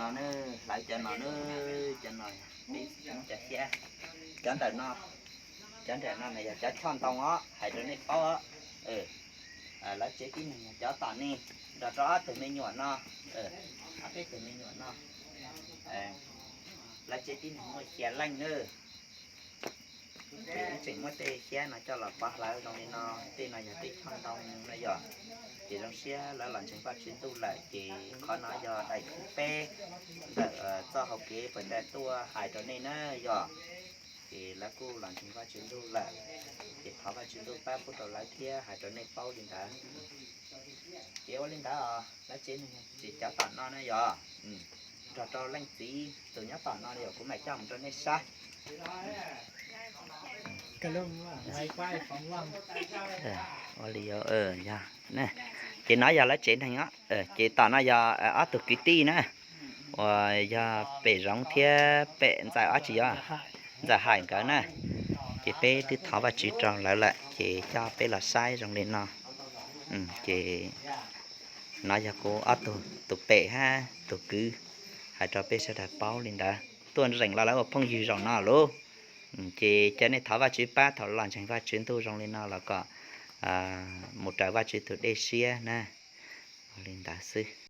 No na, hlawv cov no na, cov no, cov xyab, cov ntawm no, cov ntawm no mas yog cov choj ntoo os, hais rau nej paub os. Lawv tsev tib neeg yog cov tom nej, nrog rau ob tug me nyuam no, ob peb tug me nyuam no, lawv tsev tib neeg muaj xya leej na. Ces wb tseem muab tej xyab no coj los pov hlawv zoo li no, tej no yog tej choj ntoo no yog. Ces zoo siab lawv los ntseeg Vajtswv ntuj lawm, ces qhov no yog daim thib peb ntawm txoj hau kev puag ta tuaj hais rau nej na yog. Ces lawv kuj los ntseeg Vajtswv ntuj lawm, ces thov Vajtswv ntuj pab pub rau lawv thiab, hais rau nej paub li ntawd. Ces ua li ntawd os, lawv tsev neeg tsev cov tom no na yog, nrog rau leej txiv tus nyob tom no yog kuv mam coj mus rau nej saib. Ua li, yog, ces no yog lawv tsev neeg os, ces tom no yog ob tug kwv tij na, uas yog Pem Zoov thiab Pem Ntxawm, ob tsis yog, Ntxawm Haim nkawd na. Ces peb twb thov Vajtswv rau lawv lawm, ces coj peb los saib zoo li no. Ces no yog kuv ob tug, tus pem hab tus kwv, hais rau peb sawv daws paub li ntawd. Tuaj zeem los lawv ua phooj ywg zaum no lauj. Ces cia nej thov Vajtswv pab thaum los ntseeg Vajtswv ntuj zoo li no los kom mus raws Vajtswv tus dej siab na. Ua li ntawd xwb.